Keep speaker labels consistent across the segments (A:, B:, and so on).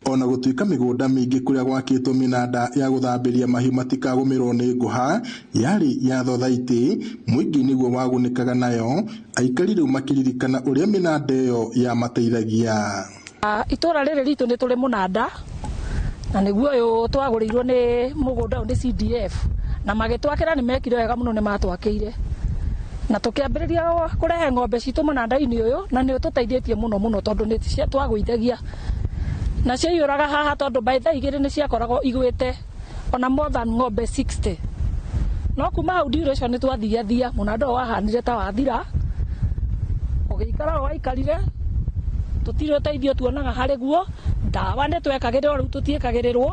A: Ona gũtuĩka mĩgũnda mĩingĩ kũrĩa gwakĩtwo mĩnanda ya gũthambĩria mahiũ matikagũmĩrwo nĩ ngũha yarĩ ya thothaitĩ, mũingĩ nĩguo wagunĩkaga nayo, aikari rĩu makĩririkana ũrĩa mĩnanda ĩyo yamateithagia.
B: Itũra rĩrĩ ritũ nĩ tũrĩ mũnanda na nĩguo ũyũ twagũrĩirwo nĩ mũgũnda ũyũ nĩ CDF na magĩtwakĩra nĩ mekire wega mũno, nĩ matwakĩire na tũkĩambĩrĩria kũrehe ng'ombe citũ mũnanda-inĩ ũyũ na nĩ ũtũteithĩtie mũno mũno tondũ nĩ twagũithagia na ciaiyũraga haha tondũ by thaa 2 nĩ ciakoragwo igwĩte ona more than ng'ombe 60. No kuma hau duration nĩ twathiathia mũnanda ũyũ wahanire ta wathira ũgĩikara o waikarire, tũtirĩ ũteithio tuonaga harĩ guo, ndawa nĩ twekagĩrĩrwo rĩu tũtiĩkagĩrĩrwo.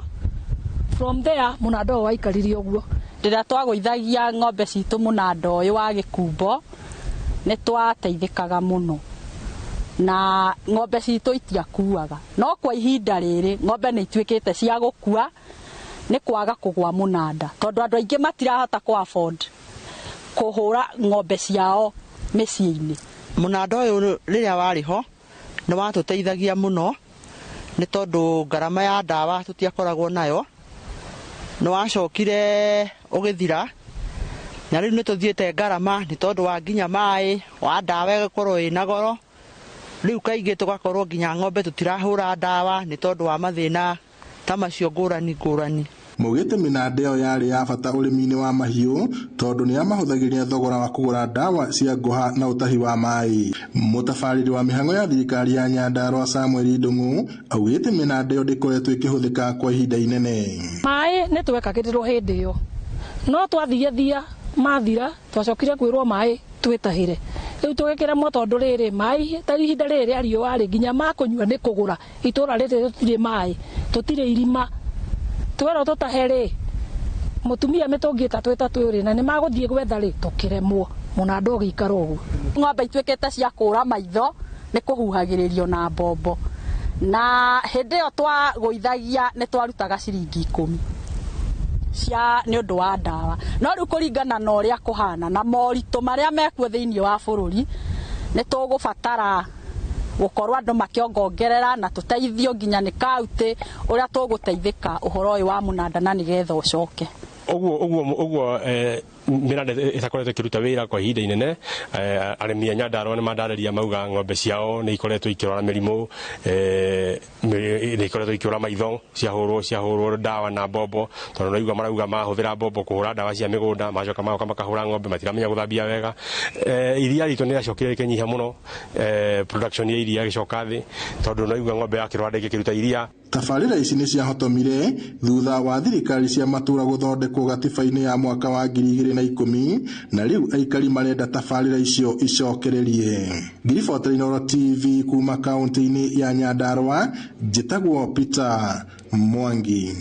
B: From there mũnanda ũyũ waikarire ũguo.
C: Rĩrĩa twagũithagia ng'ombe citũ mũnanda ũyũ wa gĩkumbo nĩ twateithĩkaga mũno na ng'ombe citũ itiakuaga, no kwa ihinda rĩrĩ ng'ombe nĩ ituĩkĩte cia gũkua nĩ kwaga kũgwa mũnanda tondũ andũ aingĩ matirahota kũ afford kũhũra ng'ombe ciao mĩciĩ-inĩ.
D: Mũnanda ũyũ rĩrĩa warĩ ho nĩ watũteithagia mũno nĩ tondũ ngarama ya ndawa tũtiakoragwo nayo, nĩ wacokire ũgĩthira na rĩu nĩ tũthiĩte ngarama nĩ tondũ wa nginya maĩ wa ndawa ĩgakorwo ĩna goro, rĩu kaingĩ tũgakorwo nginya ng'ombe tũtirahũra ndawa nĩ tondũ wa mathĩna ta macio ngũrani ngũrani.
A: Maugĩte mĩnanda ĩyo yarĩ ya bata ũrĩmi-inĩ wa mahiũ tondũ nĩ yamahũthagĩria thogora wa kũgũra ndawa cia ngũha na ũtahi wa maĩ. Mũtabarĩri wa mĩhang'o ya thirikari ya Nyandarua Samuel Ndung'u augĩte mĩnanda ĩyo ndĩkoretwo ĩkĩhũthĩka kwa ihinda inene.
B: Maĩ nĩ twekagĩrĩrwo hĩndĩ ĩyo no twathiathia mathira twacokire kwĩrwo maĩ twĩtahĩre, rĩu tũgĩkĩremwo tondũ rĩrĩ maĩ ta ihinda rĩrĩ rĩa riũa rĩ nginya makũnyua nĩ kũgũra, itũra rĩrĩ tũtirĩ maĩ, tũtirĩ irima, twerwo tũtahe rĩ mũtumia mĩtũngi ĩtatũ ĩtatũ rĩ na nĩ magũthiĩ gwetha rĩ tũkĩremwo, mũnanda ũgĩikara ũguo.
C: Ng'ombe ituĩkĩte cia kũra maitho nĩ kũhuhagĩrĩrio na mbombo, na hĩndĩ ĩyo twagũithagia nĩ twarutaga ciringi 10 cia nĩ ũndũ wa ndawa, no rĩu kũringana na ũrĩa kũhana na moritũ marĩa mekuo thĩinĩ wa bũrũri nĩ tũgũbatara gũkorwo andũ makĩongongerera na tũteithio nginya nĩ kaunti ũrĩa tũgũteithĩka ũhoro ũyũ wa mũnanda na nĩgetha ũcoke.
E: Ũguo ũguo ũguo mĩnanda ĩtakoretwo ĩkĩruta wĩra kwa ihinda inene, arĩmi a Nyandarua nĩ mandarĩria mauga ng'ombe ciao nĩ ikoretwo ikĩrwara mĩrimũ, nĩ ikoretwo ikĩũra maitho, ciahũrwo ndawa na mbombo tondũ naigua marauga mahũthĩra mbombo kũhũra ndawa cia mĩgũnda macoka magoka makahũra ng'ombe matiramenya gũthambia wega. Iria ritũ nĩ rĩacokire rĩkĩnyiha mũno, production ya iria ĩgĩcoka thĩ tondũ naigua ng'ombe yakĩrwara ndĩngĩkĩruta iria.
A: Tabarĩra ici nĩ ciahotomire thutha wa thirikari cia matũra gũthondekwo gatiba-inĩ ya mwaka wa 2010 na rĩu aikari marenda tabarĩra icio icokererie. Ngiribotera Inooro TV kuma kaunti-inĩ ya Nyandarua, njĩtagwo Peter Mwangi.